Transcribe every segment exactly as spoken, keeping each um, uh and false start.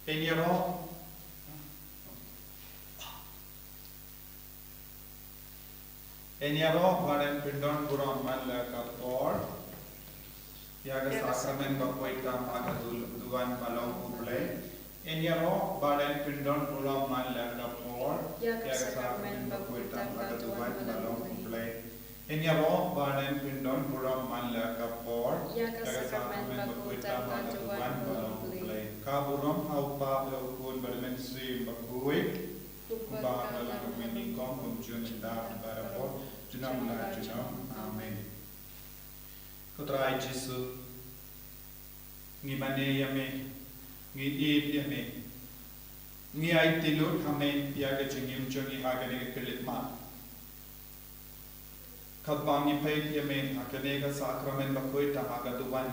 Yn ïaroh, yn ïaroh ba yn pyndon burom man la ka por ïa ka sakramen bakhuid tam ha ka du-, duwan ba long U Blei. Yn ïaroh ba yn pyndon burom man la ka por ïa ka sakramen bakhuid tam ha ka duwan ba long U Blei. Yn ïaroh ba yn pyndon burom man la ka por ïa ka sakramen bakhuid tam ha ka duwan ba long U Blei. Ka burom ha U Kpa bad U Khun bad U Mynsiem Bakhuid. Kumba ha ka la ka mynnyngkong, kumjuh, mynta bad barabor, junom la junom. Amen. Ko Trai Jisu, ngi mane ïa me, ngi ïeit ïa me, ngi aiti lut ha me ïa ka jingim jong ngi ha kane ka khyllipmat. Katba ngi peit ïa me ha kane ka sakramen bakhuid tam ha ka duwan,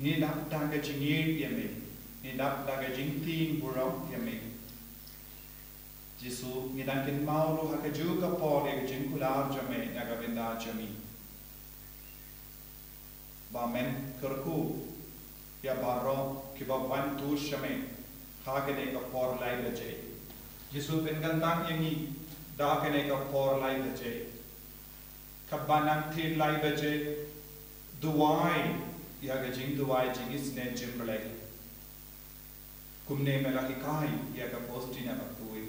ngi dap da ka jingïeit ïa me, ngi dap da ka jingtieng burom ïa me. Jisu, ngi dang kynmaw ruh ha kajuh ka por ïa ka jingkular jong me na ka bynta jong ngi, ba men kyrkhu ïa baroh kiba wan tur sha me ha kane ka por lai baje. Jisu, pynkyntang ïa ngi da kane ka por lai baje. Katba nang thied lai baje, duwai ïa ka jingduwai jingisynei jong U Blei, kumne me la hikai ïa ka Faustina bakhuid.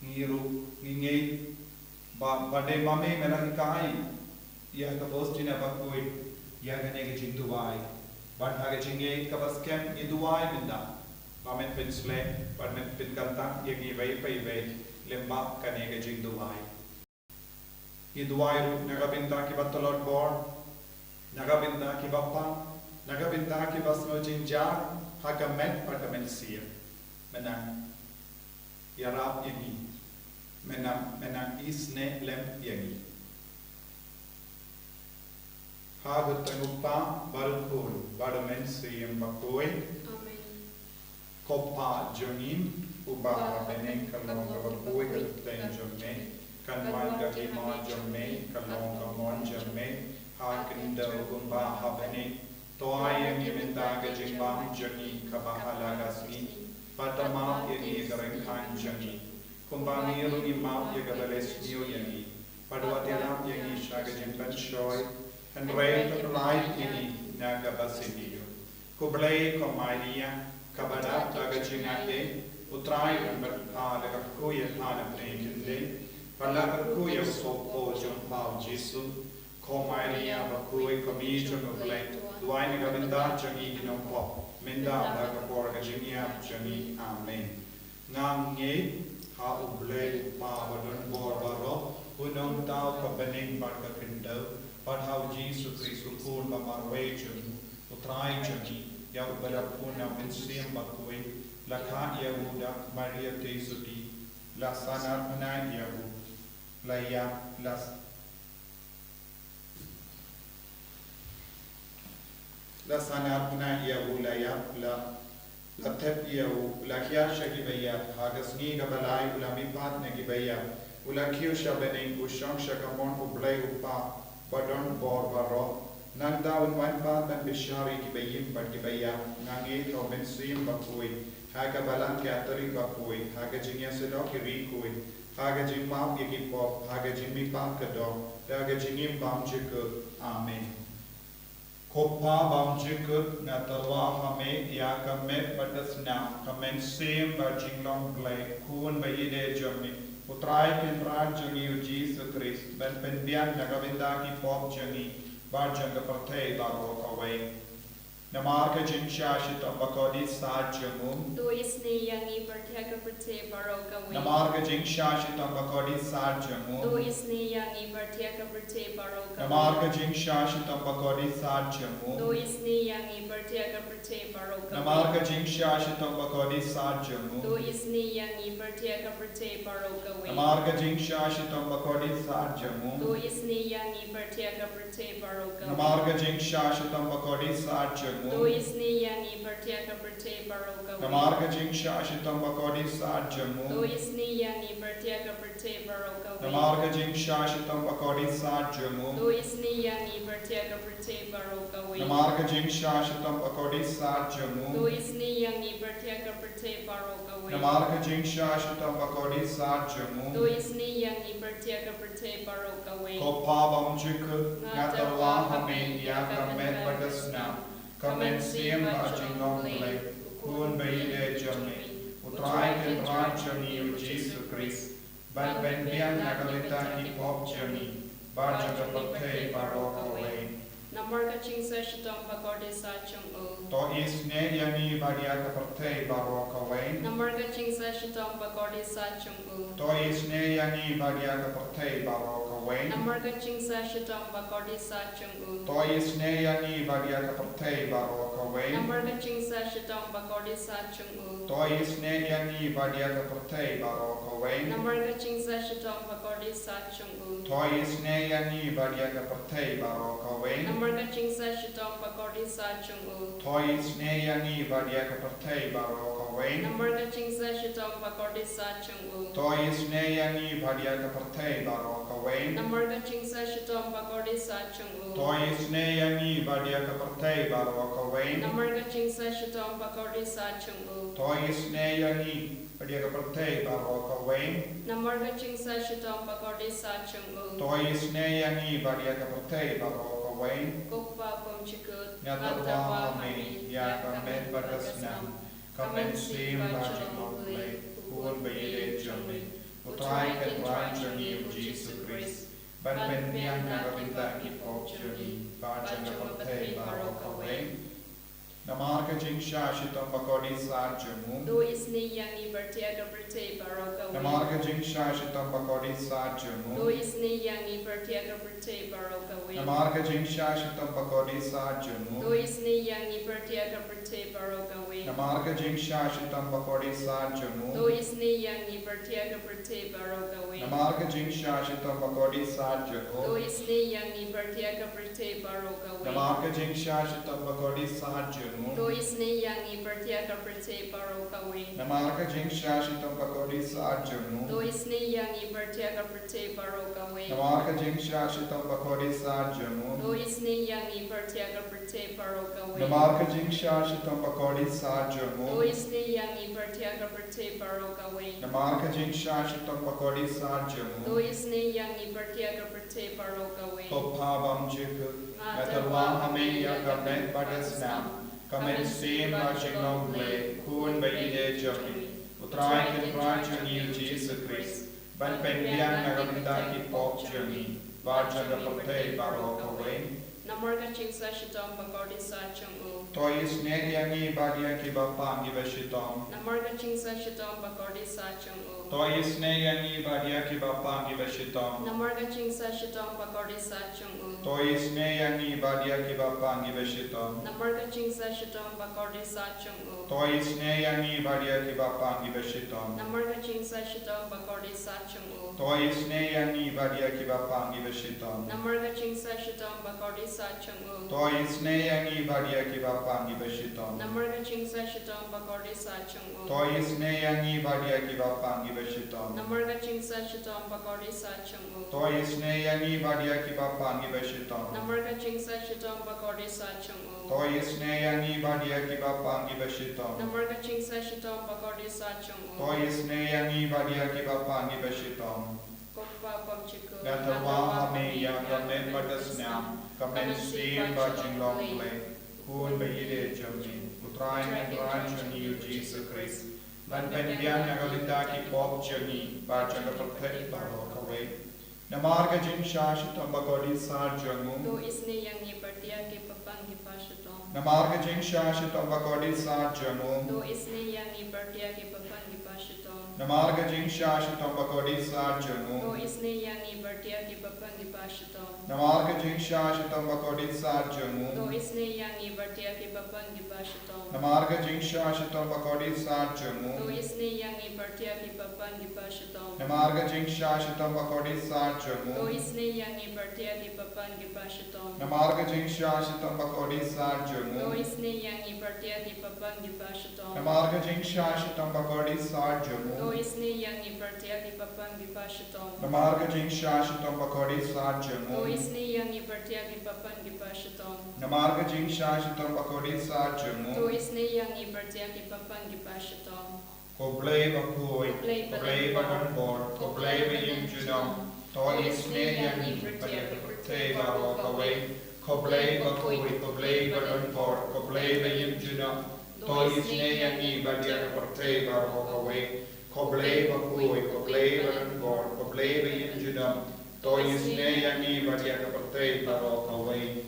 Ngi ruh ngi ngeit ba, ba dei ma me me la hikai ïa ka Faustina bakhuid ïa kane ka jingduwai. Bad ha ka jingngeit kaba skhem ngi duwai mynta ba men pynsleh bad men pynkyntang ïa ngi iwei pa iwei lyngba kane ka jingduwai. Ngi duwai ruh na ka bynta kiba tlot bor, na ka bynta kiba pang, na ka bynta kiba sngew jynjar ha ka met bad ka mynsiem. Men nang ïarap ïa ngi, men nang, men nang isynei lem ïa ngi. Ha ka kyrteng U Kpa bad U Khun bad U Mynsiem Bakhuid. Amen. Ko Kpa jong ngi uba ha bneng, ka long kaba khuid ka kyrteng jong me, kan wan ka hima jong me, kan long ka mon jong me ha khyndew kumba ha bneng. To ai ïa ngi mynta ka jingbam jong ngi kaba ha la ka sngi, bad to map ïa ngi ka ryngkhan jong ngi, kumba ngi ruh ngi map ïa kiba leh sniew ïa ngi. Bad wat ïalam ïa ngi sha ka jingpynshoi, hynrei to pyllait ïa ngi na kaba sniew. Ko Blei, ko Maria kaba dap da ka jingaiei, U Trai un bad ha la ka kyrkhu ïa pha na pdeng khyndiat, bad la ka kyrkhu ïa u sohpop jong pha U Jisu. Ko Maria bakhuid, ko Mei jong U Blei, duwai na ka bynta jong ngi ki nongpop, mynta bad ha ka por ka jingïap jong ngi. Amen. Nga ngeit ha U Blei U Kpa ba don bor baroh, U Nongthaw ka bneng bad ka khyndew, bad ha U Jisu Khrist U Khun ba marwei jong U Trai jong ngi, ïa uba la pun na U Mynsiem Bakhuid, la kha ïa u da ka Maria Theisotti, la sahnarphna ïa u, la ïap, la la sahnarphna ïa u, la ïap, la, la thep ïa u, la hiar sha kiba ïap, ha ka sngi kaba lai u la mihpat na kiba ïap, u la kiew sha bneng, u shong sha kamon U Blei U Kpa ba don bor baroh. Nangta un wan pat ban bishar ïa kiba im bad kiba ïap. Nga ngeit ha U Mynsiem Bakhuid, ha ka Balang Katholik bakhuid, ha ka jingïasyllok ki riewkhuid, ha ka jingmap ïa ki pop, ha ka jingmihpat ka doh, ha ka jingim bymjukut. Amen. Ko Kpa bymjukut, nga tyrwa ha me ïa ka met bad ka snam, ka mynsiem bad jinglong Blei, Khun ba ïeit jong me, U Trai Kynrad jong ngi U Jisu Khrist, ban pynbiang na ka bynta ki pop jong ngi bad jong ka pyrthei baroh kawei. Namar ka jingshah shitom bakordit sat jong u. To isynei ïa ngi bad ïa ka pyrthei baroh kawei. Namar ka jingshah shitom bakordit sat jong u. To isynei ïa ngi bad ïa ka pyrthei baroh kawei. Namar ka jingshah shitom bakordit sat jong u. To isynei ïa ngi bad ïa ka pyrthei baroh kawei. Namar ka jingshah shitom bakordit sat jong u. To isynei ïa ngi bad ïa ka pyrthei baroh kawei. Namar ka jingshah shitom bakordit sat jong u. To isynei ïa ngi bad ïa ka pyrthei baroh kawei. Namar ka jingshah shitom bakordit sat jong u. To isynei ïa ngi Bad ïa ka pyrthei baroh kawei. Namar ka jingshah shitom bakordit sat jong u. To isynei ïa ngi bad ïa ka pyrthei baroh kawei. Namar ka jingshah shitom bakordit sat jong u. To isynei ïa ngi bad ïa ka pyrthei baroh kawei. Namar ka jingshah shitom bakordit sat jong u. To isynei ïa ngi bad ïa ka pyrthei baroh kawei. Namar ka jingshah shitom bakordit sat jong u. To isynei ïa ngi bad ïa ka pyrthei baroh kawei. Ko Pa bymjukut, nga tyrwa ha me ïa ka met bad ka snam, ka mynsiem bad jinglong Blei, u Khun ba ïeit jong me, U Trai Kynrad jong ngi U Jisu Khrist, ban pynbiang na ka bynta ki pop jong ngi bad jong ka pyrthei baroh kawei. Namar ka jingshah shitom bakordit sat jong u. To isynei ïa ngi bad ïa ka pyrthei baroh kawei. Namar ka jingshah shitom bakordit sat jong u. To isynei ïa ngi bad ïa ka pyrthei baroh kawei. Namar ka jingshah shitom bakordit sat jong u. To isynei ïa ngi bad ïa ka pyrthei baroh kawei. Namar ka jingshah shitom bakordit sat jong u. To isynei ïa ngi bad ïa ka pyrthei baroh kawei. Namar ka jingshah shitom bakordit sat jong u. To isynei ïa ngi bad ïa ka pyrthei baroh kawei. Namar ka jingshah shitom bakordit sat jong u. To isynei ïa ngi bad ïa ka pyrthei baroh kawei. Namar ka jingshah shitom bakordit sat jong u. To isynei ïa ngi bad ïa ka pyrthei baroh kawei. Namar ka jingshah shitom bakordit sat jong u. To isynei ïa ngi bad ïa ka pyrthei baroh kawei. Namar ka jingshah shitom bakordit sat jong u. To isynei ïa ngi bad ïa ka pyrthei baroh kawei. Namar ka jingshah shitom bakordit sat jong u. To isynei ïa ngi bad ïa ka pyrthei baroh kawei. Ko Pa bymjukut, Nga tyrwa ha me ïa ka met bad ka snam, ka mynsiem bad jinglong Blei, U Khun ba ïeit jong me, U Trai Kynrad jong ngi U Jisu Khrist, ban pynbiang na ka bynta ki pop jong ngi bad jong ka pyrthei baroh kawei. Namar ka jingshah shitom bakordit sat jong u. To isynei ïa ngi bad ïa ka pyrthei baroh kawei. Namar ka jingshah shitom bakordit sat jong u. To isynei ïa ngi bad ïa ka pyrthei baroh kawei. Namar ka jingshah shitom bakordit sat jong u. To isynei ïa ngi bad ïa ka pyrthei baroh kawei. Namar ka jingshah shitom bakordit sat jong u. To isynei ïa ngi bad ïa ka pyrthei baroh kawei. Namar ka jingshah shitom bakordit sat jong u. To isynei ïa ngi bad ïa ka pyrthei baroh kawei. Namar ka jingshah shitom bakordit sat jong u. To isynei ïa ngi bad ïa ka pyrthei baroh kawei. Namar ka jingshah shitom bakordit sat jong u. To isynei ïa ngi bad ïa ka pyrthei baroh kawei. Namar ka jingshah shitom bakordit sat jong u. To isynei ïa ngi bad ïa ka pyrthei baroh kawei. Namar ka jingshah shitom bakordit sat jong u. To isynei ïa ngi bad ïa ka pyrthei baroh kawei. Namar ka jingshah shitom bakordit sat jong u. To isynei ïa ngi bad ïa ka pyrthei baroh kawei. Ko Pa bymjukut, nga tyrwa ha me ïa ka met bad ka snam, ka mynsiem bad jinglong Blei, U Khun ba ïeit jong me, U Trai Kynrad jong ngi U Jisu Khrist, ban pynbiang na ka bynta ki pop jong ngi bad jong ka pyrthei baroh kawei. Namar ka jingshah shitom bakordit sat jong u. To isynei ïa ngi bad ïa kiba pang kiba shitom. Namar ka jingshah shitom bakordit sat jong u. To isynei ïa ngi bad ïa kiba pang kiba shitom. Namar ka jingshah shitom bakordit sat jong u. To isynei ïa ngi bad ïa kiba pang kiba shitom. Namar ka jingshah shitom bakordit sat jong u. To isynei ïa ngi bad ïa kiba pang kiba shitom. Namar ka jingshah shitom bakordit sat jong u. To isynei ïa ngi bad ïa kiba pang kiba shitom. Namar ka jingshah shitom bakordit sat jong u. To isynei ïa ngi bad ïa kiba pang kiba shitom. Namar ka jingshah shitom bakordit sat jong u. To isynei ïa ngi bad ïa kiba pang kiba shitom. Namar ka jingshah shitom bakordit sat jong u. To isynei ïa ngi bad ïa kiba pang kiba shitom. Namar ka jingshah shitom bakordit sat jong u. To isynei ïa ngi bad ïa kiba pang kiba shitom. Namar ka jingshah shitom bakordit sat jong u. To isynei ïa ngi bad ïa kiba pang kiba shitom. Ko Pa bymjukut, nga tyrwa ha me ïa ka met bad ka snam, ka mynsiem bad jinglong Blei, U Khun ba ïeit jong me, U Trai Kynrad jong ngi U Jisu Khrist, ban pynbiang na ka bynta ki pop jong ngi bad jong ka pyrthei baroh kawei. Namar ka jingshah shitom bakordit sat jong u. To isynei ïa ngi bad ïa kiba pang kiba shitom. Namar ka jingshah shitom bakordit sat jong u. To isynei ïa ngi bad ïa kiba pang kiba shitom. Namar ka jingshah shitom bakordit sat jong u. To isynei ïa ngi bad ïa ki bapang kiba shitom. Namar ka jingshah shitom bakordit sat jong u. To isynei ïa ngi bad ïa ki bapang kiba shitom. Namar ka jingshah shitom bakordit sat jong u. To isynei ïa ngi bad ïa ki bapang kiba shitom. Namar ka jingshah shitom bakordit sat jong u. To isynei ïa ngi bad ïa ki bapang kiba shitom. Namar ka jingshah shitom bakordit sat jong u. To isynei ïa ngi bad ïa ki bapang kiba shitom. Namar ka jingshah shitom bakordit sat jong u. To isynei ïa ngi bad ïa ki bapang kiba shitom. Namar ka jingshah shitom bakordit sat jong u. To isynei ïa ngi bad ïa ki bapang kiba shitom. Namar ka jingshah shitom bakordit sat jong u. To isynei ïa ngi bad ïa ki bapang kiba shitom. Ko Blei bakhuid, ko Blei badonbor, ko Blei baïing junom. To isynei ïa ngi bad ïa ka pyrthei baroh kawei. Ko Blei bakhuid, ko Blei badonbor, ko Blei baïing junom. To isynei ïa ngi bad ïa ka pyrthei baroh kawei. Ko Blei bakhuid, ko Blei badonbor, ko Blei baïing junom. To isynei ïa ngi bad ïa ka pyrthei baroh kawei.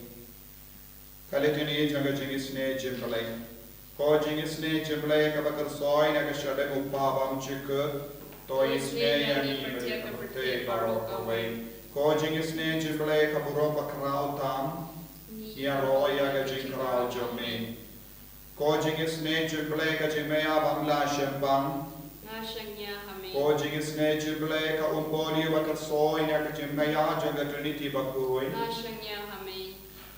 Ka Litany jong ka jingisynei jingblei. Ko jingisynei jingblei kaba kyrsoi na ka shadem u Kpa bymjukut. To isynei ïa ngi bad ïa ka pyrthei baroh kawei. Ko jingisynei jingblei ka burom bakhraw tam. Ngi ïaroh ïa ka jingkhraw jong me. Ko jingisynei jingblei ka jingmaïa bym lah shempang. Nga shang ïa ha me. Ko jingisynei jingblei ka umbor ïa ba kyrsoi na ka jingmaïa jong ka Trinity bakhuid. Nga shang ïa ha me.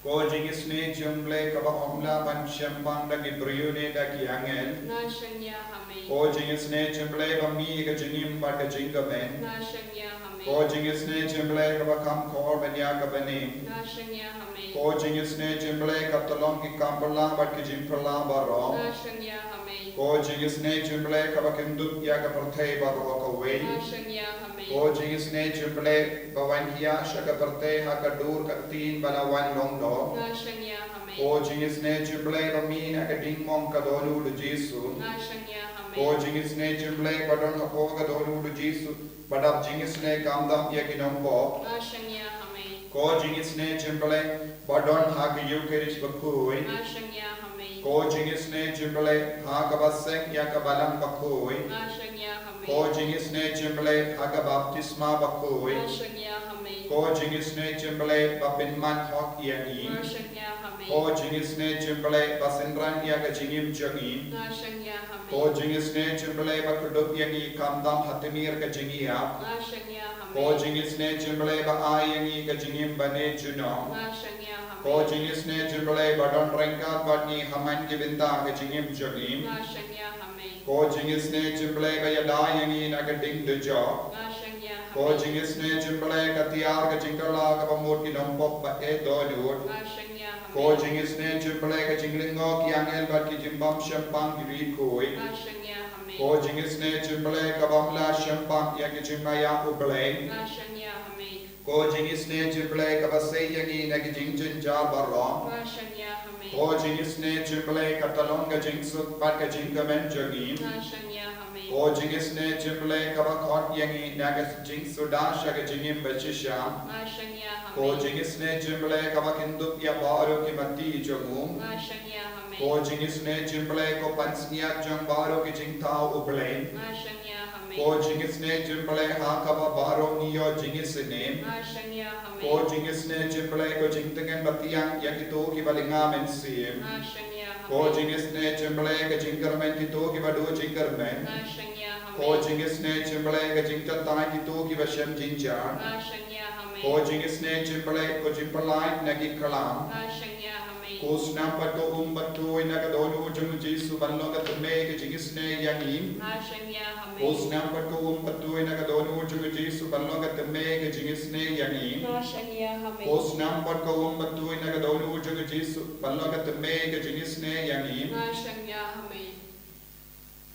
Ko jingisynei jingblei kaba ym lah ban shempang da ki briew ne da ki angel. Nga shang ïa ha me. Ko jingisynei jingblei ba mih ka jingim bad ka jingkmen. Nga shang ïa ha me. Ko jingisynei jingblei kaba kham khor ban ïa ka bneng. Nga shang ïa ha me. Ko jingisynei jingblei ka tyllong ki kam phylla bad ki jingphylla baroh. Nga shang ïa ha me. Ko jingisynei jingblei kaba kyndup ïa ka pyrthei baroh kawei. Nga shang ïa ha me. Ko jingisynei jingblei ba wan ïa sha ka pyrthei ha ka dur ka ktien ba la wan long noh. Nga shang ïa ha me. Ko jingisynei jingblei ba mih na ka ding mong ka dohnud u Jisu. Nga shang ïa ha me. Ko jingisynei jingblei ba don hapoh ka dohnud u Jisu. Ba dap jingisynei kam dam ïa ki nongpop. Nga shang ïa ha me. Ko jingisynei jingblei ba don ha ka Eucharist bakhuid. Nga shang ïa ha me. Ko jingisynei jingblei ha kaba seng ïa ka balang bakhuid. Nga shang ïa ha me. Ko jingisynei jingblei ha ka baptisma bakhuid. Nga shang ïa ha me. Ko jingisynei jingblei ba pynman hok ïa ngi. Nga shang ïa ha me. Ko jingisynei jingblei ba synran ïa ka jingim jong ngi. Nga shang ïa ha me. Ko jingisynei jingblei ba kdup ïa ngi kam dam ha tmier ka jingïap. Nga shang ïa ha me. Ko jingisynei jingblei ba ai ïa ngi ka jingim bane junom. Nga shang ïa ha me. Ko jingisynei jingblei ba don ryngkat bad ngi ha man ki bynta ka jingim jong ngi. Nga shang ïa ha me. Ko jingisynei jingblei ba ïada ïa ngi na ka ding dujok. Nga shang ïa ha me. Ko jingisynei jingblei ka tiar ka jingkylla kaba mut ki nongpop ba eh dohnud. Nga shang ïa ha me. Ko jingisynei jingblei ka jinglyngngoh ki angel bad ki jingbym shempang ki riewkhuid. Nga shang ïa ha me. Ko jingisynei jingblei ka bym lah shempang ïa ki jingmaïa u Blei. Nga shang ïa ha me. Ko jingisynei jingblei kaba sei ïa ngi na ki jingjynjar baroh. Nga shang ïa ha me. Ko jingisynei jingblei ka tyllong ka jingsuk bad ka jingkmen jong ngi. Nga shang ïa ha me. Ko jingisynei jingblei kaba khot ïa ngi na ka jingsuda sha ka jingim bashisha. Nga shang ïa ha me. Ko jingisynei jingblei kaba kyndup ïa baroh ki mati jong u. Nga shang ïa ha me. Ko jingisynei jingblei ko pansngiat jong baroh ki jingthaw u Blei. Nga shang ïa ha me. Ko jingisynei jingblei ha kaba baroh ngi ïoh jingisynei. Nga shang ïa ha me. Ko jingisynei jingblei ko jingtngen batiang ïa kito kiba lynga mynsiem. Nga shang ïa ha me. Ko jingisynei jingblei ka jingkyrmen kito kiba duh jingkyrmen. Nga shang ïa ha me. Ko jingisynei jingblei ka jingjatai kito kiba shem jingjia. Nga shang ïa ha me. Ko jingisynei jingblei ko jingpyllait na ki khlam. Nga shang ïa ha me. Ko snam bad ko um bathuh na ka dohnud jong u Jisu ban long ka thymmei ka jingisynei ïa ngi. Nga shang ïa ha me. Ko snam bad ko um bathuh na ka dohnud jong u Jisu ban long ka thymmei ka jingisynei ïa ngi. Nga shang ïa ha me. Ko snam bad ko um bathuh na ka dohnud jong u Jisu ban long ka thymmei ka jingisynei ïa ngi. Nga shang ïa ha me.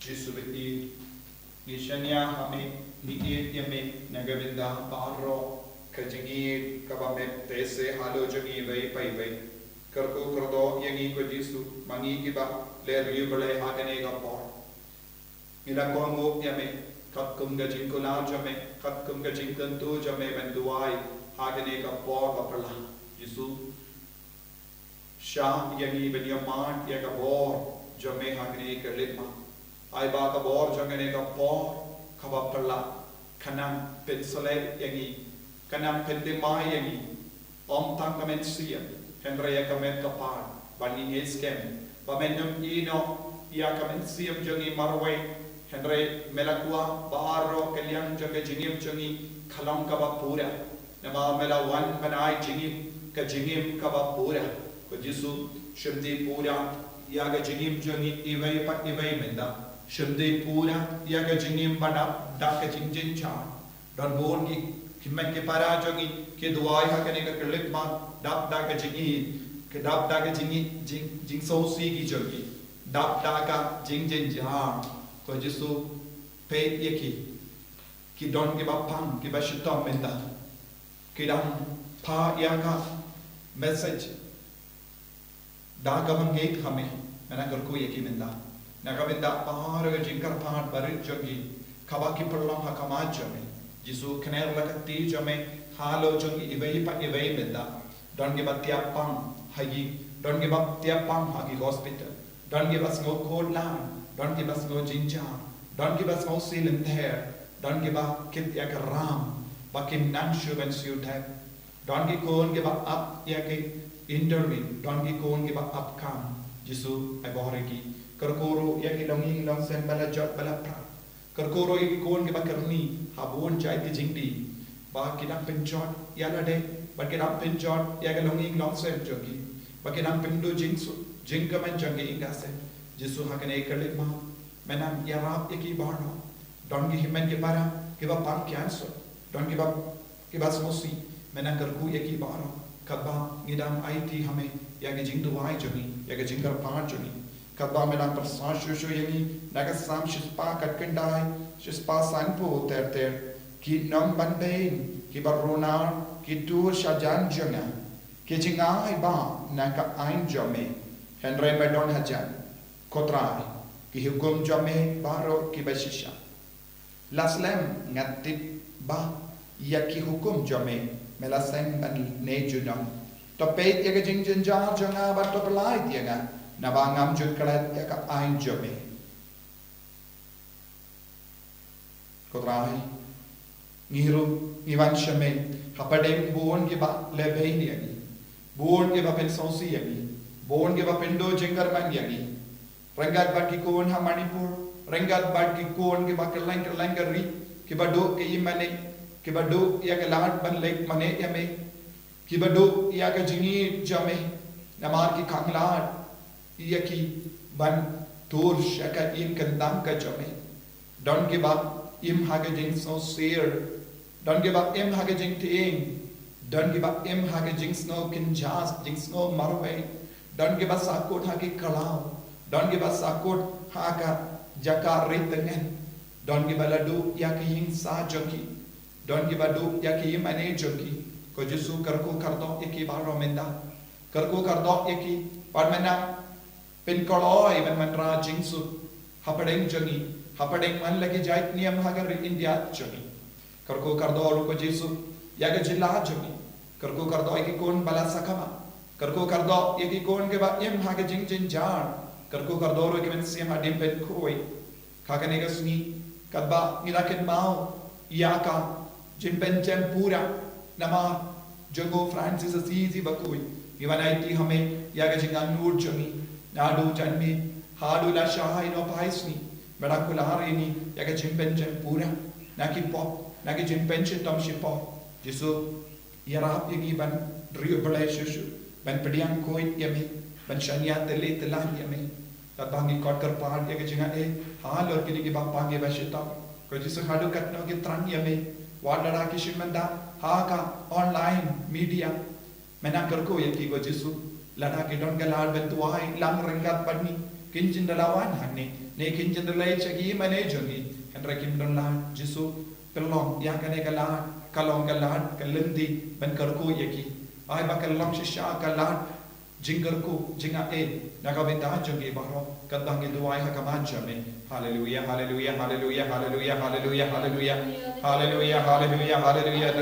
Jisu bad ngi, ngi shaniah ha me, ngi ïeit ïa me, na ka bynta baroh ka jingïeit kaba me te se halor jong ngi iwei pa iwei. Kyrkhu kyrdoh ïa ngi ko Jisu, ma ngi kiba leh riew Blei ha kane ka por. Ngi la kohnguh ïa me, katkum ka jingkular jong me, katkum ka jingkyntu jong me ban duwai ha kane ka por ba phylla. Jisu, shah ïa ngi ban ïa mad ïa ka bor jong me ha kane ka lynti. Ai ba ka bor jong kane ka por kaba pyrshah ka nang pynshlei ïa ngi, ka nang pynthymmai ïa ngi. Ym tang ka mynsiem, hynrei ïa ka met ka phad, ba ngin ïa skhem ba men ym ïehnoh ïa ka mynsiem jong ngi marwei, hynrei me la kwah baroh ka liang jong ka jingim jong ngi ka long kaba pura. Namar me la wan ban ai jingim, ka jingim kaba pura. Ko Jisu, shim dei pura ïa ka jingim jong ngi iwei pa iwei mynta. Shim dei pura ïa ka jingim ba dap da ka jingjynjar. Don bun ki, ki hynmen ki para jong ngi ki duwai ha kane ka khyllipmat, dap da ka jingïeit, ki dap da ka jingïeit, jing, jingsngewsih ki jong ngi, dap da ka jingjynjar. Ko Jisu, peit ïa ki. Ki don kiba pang, kiba shitom mynta. Ki dang phah ïa ka message da kaba ngeit ha me. Me nang kyrkhu ïa ki mynta. Na ka bynta baroh ka jingkyrpad barit jong ki kaba ki pynlong ha khmat jong me. Jisu, kner la ka kti jong me halor jong ki iwei pa iwei mynta. Don kiba tiap pang ha ki, don kiba tiap pang ha ki hospital. Don kiba sngew khuid lang, don kiba sngew jynjar, don kiba sngew sngewsih lynter, don kiba kit ïa ka ram ba kim nang shuh ban siew thep. Don ki khun kiba ap ïa ki interview, don ki khun kiba ap kam. Jisu, ai bor ïa ki. Kyrkhu ruh ïa ki longïing longsem ba la jot ba la pra. Kyrkhu ruh ïa ki khun kiba kyrni ha bun jait ki jingdih, ba ki dang pynjot ïa lade, ba ki dang pynjot ïa ka longïing longsem jong ki, ba ki dang pynduh jingsu, jingkmen jong ki ïing ka sem. Jisu, ha kane ka khyllipmat me nang ïarap ïa ki baroh. Don ki hynmen ki para kiba pang cancer, don kiba, kiba sngewsih, me nang kyrkhu ïa ki baroh. Katba ngi dang aiti ha me ïa ka jingduwai jong ngi, ïa ka jingkyrpad jong ngi. Katba me nang pyrshah shuh shuh ïa ngi na ka Salm shispah khatkhyndai, shispah sanphew ter ter. Ki nongpynbeit kiba runar ki tur shajan jong nga. Ki jngai bha na ka aiñ jong me, hynrei me don hajan. Ko Trai, ki hukum jong me baroh kiba shisha. La slem nga tip ba ïa ki hukum jong me, me la seng ban ne junom. To peit ïa ka jingjynjar jong nga bad to pyllait ïa nga, naba ngam ju klet ïa ka aiñ jong me. Ko Trai, ngi ruh ngi wan sha me hapdeng bun kiba lehbeiñ ïa ngi, bun kiba pynsngewsih ïa ngi, bun kiba pynduh jingkyrmen ïa ngi. Ryngkat bad ki khun ha Manipur, ryngkat bad ki khun kiba kylleng kylleng ka ri, kiba duh ka ïingmane, kiba duh ïa ka lad ban leit mane ïa me, kiba duh ïa ka jingïeit jong me, namar ki khanglad ïa ki ban tur sha ka ïing kyndang ka jong me. Don kiba im ha ka jingsngewsih, don kiba im ha ka jingtieng, don kiba im ha ka jingsngew kynja, jingsngew marwei, don kiba sahkut ha ki khlaw, don kiba sahkut ha ka jaka ri tngen, don kiba la duh ïa ka ïing sah jong ki, don kiba duh ïa ka ïingmane jong ki. Ko Jisu, kyrkhu kyrdoh ïa ki baroh mynta. Kyrkhu kyrdoh ïa ki, bad me nang pynkloi ban wanrah jingsuk hapdeng jong ngi, hapdeng man la ki jait niam ha ka ri India jong ngi. Kyrkhu kyrdoh ruh ko Jisu ïa ka jylla jong ngi. Kyrkhu kyrdoh ïa ki khun ba la sakma. Kyrkhu kyrdoh ïa ki khun kiba im ha ka jingjynjar. Kyrkhu kyrdoh ruh ïa ki mynsiem hadien pynkhuid. Ha kane ka sngi, katba ngi la kynmaw ïa ka jingpynshitom pura namar jong u Francis Assisi bakhuid, ngi wan aiti ha me ïa ka jingangnud jong ngi. Naduh janmiet haduh lashai nohphai sngi, me la kular ïa ngi ïa ka jingpynshitom pura na ki pop, na ki jingpynshitom shipor. Jisu, ïarap ïa ngi ban riewblei shuh shuh, ban pdiang khuid ïa me, ban shaniah tylli tyllan ïa me. Katba ngi kot kyrpad ïa ka jingaiei halor kine ki bapang kiba shitom, ko Jisu, haduh katno ki thrang ïa me, wat lada ki shim bynta ha ka online media. Me nang kyrkhu ïa ki ko Jisu, lada ki don ka lad ban duwai lang ryngkat bad ngi, kin jin da la wan hangne, ne kin jin da la leit sha ki ïingmane jong ngi, hynrei kim don lad. Jisu, pynlong ïa kane ka lad ka long ka lad ka lynti ban kyrkhu ïa ki. Ai ba kan long shisha ka lad jingkyrkhu, jingaiei, Na ka bynta jong ki baroh, katba ngi duwai ha khmat jong me. Haleluya, haleluya, haleluya, haleluya, haleluya, haleluya. Haleluya, haleluya, haleluya.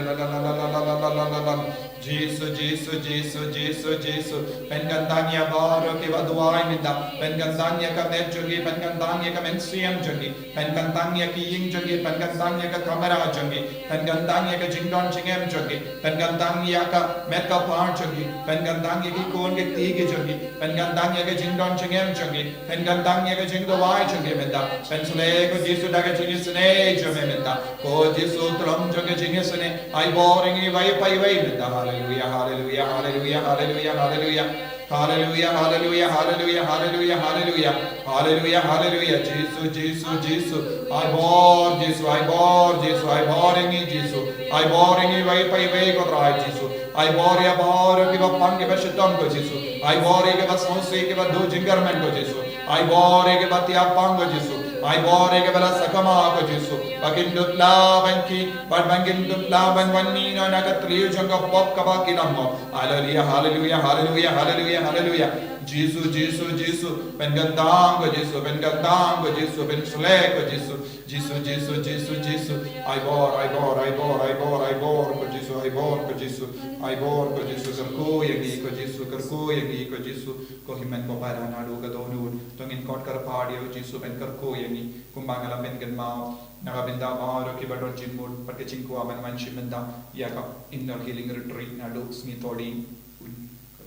Jisu, Jisu, Jisu, Jisu, Jisu. Pynkyntang ïa baroh kiba duwai mynta. Pynkyntang ïa ka met jong ki, pynkyntang ïa ka mynsiem jong ki. Pynkyntang ïa ki ïing jong ki, pynkyntang ïa ka kamra jong ki, pynkyntang ïa ka jingdon jingem jong ki, pynkyntang ïa ka met ka par jong ki, pynkyntang ïa ki khun ki kti ki jong ki, pynkyntang ïa ka jingdon jingem jong ki, pynkyntang ïa ka jingduwai jong ki mynta. Pynshlei ko Jisu da ka jingisynei jong me mynta. Ko Jisu, u Trai jong ka jingisynei, ai bor ïa ngi iwei pa iwei mynta. Haleluya, haleluya, haleluya, haleluya, haleluya. Haleluya, haleluya, haleluya, haleluya, haleluya. Haleluya, haleluya, Jisu, Jisu, Jisu. Ai bor, Jisu, ai bor, Jisu, ai bor ïa ngi, Jisu. Ai bor ïa ngi iwei pa iwei ko Trai Jisu. Ai bor ïa baroh kiba pang kiba shitom ko Jisu. Ai bor ïa kiba sngewsih kiba duh jingkyrmen ko Jisu. Ai bor ïa kiba tiap pang ko Jisu. Ai bor ïa kiba la sakma ko Jisu. Ba kin dup lah ban ki, bad ba kin dup lah ban wan mih noh na ka tyriew jong ka pop kaba ki dang long. Haleluya, haleluya, haleluya, haleluya, haleluya. Jisu, Jisu, Jisu. Pynkyntang ko Jisu, pynkyntang ko Jisu, pynshlei ko Jisu. Jisu, Jisu, Jisu, Jisu. Ai bor, ai bor, ai bor, ai bor, ai bor ko Jisu, ai bor ko Jisu. Ai bor ko Jisu, kyrkhu ïa ngi ko Jisu, kyrkhu ïa ngi ko Jisu. Ko hynmen ko para naduh ka dohnud, to ngin khot kyrpad ïa u Jisu ban kyrkhu ïa ngi. Kumba nga la pynkynmaw, na ka bynta baroh kiba don jingmut bad ka jingkwah ban wan shim bynta ïa ka inner healing retreat naduh sngi Thohdieng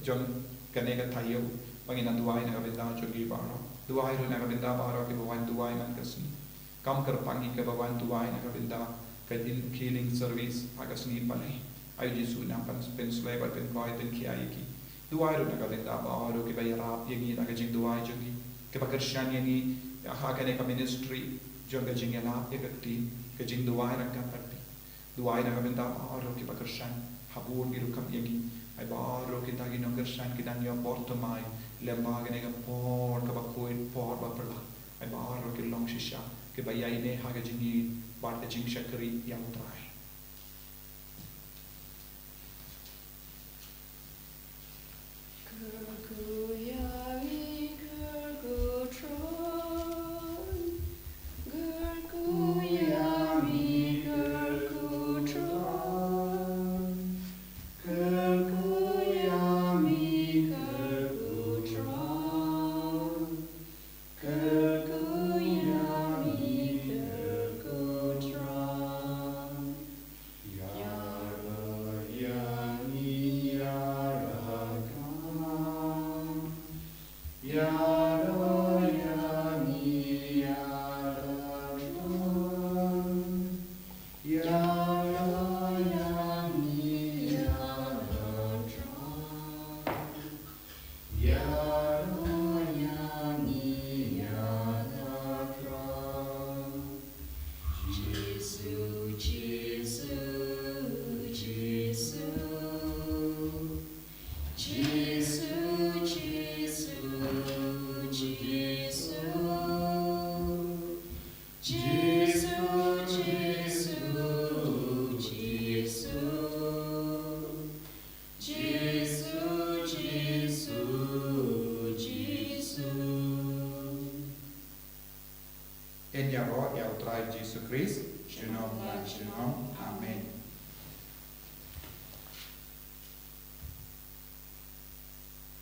jong kane ka taïew, ba ngin ïa duwai na ka bynta jong ki baroh. Duwai ruh na ka bynta baroh kiba wan duwai man ka sngi. Kam kyrpang ïa kiba wan duwai na ka bynta ka in healing service ha ka sngi Palei. Ai Jisu, nang pyn, pynshlei bad pynkoit pynkhia ïa ki. Duwai ruh na ka bynta baroh kiba ïarap ïa ngi da ka jingduwai jong ki, kiba kyrshan ïa ngi ha kane ka ministry jong ka jingïalap ïa ka ktien, ka jingduwai ryngkat bad phi. Duwai na ka bynta baroh kiba kyrshan ha bun ki rukom ïa ngi. Ai baroh kita ki nongkyrshan ki dang ïoh por thymmai lem bad kane ka por kaba khuid, por ba phylla. Ai baroh ki long shisha kiba ïaineh ha ka jingïeit bad ka jingshakri ïa u Trai. Jisu, Jisu, Jisu. Yn ïaroh ïa u Trai Jisu Khrist, junom la junom. Amen.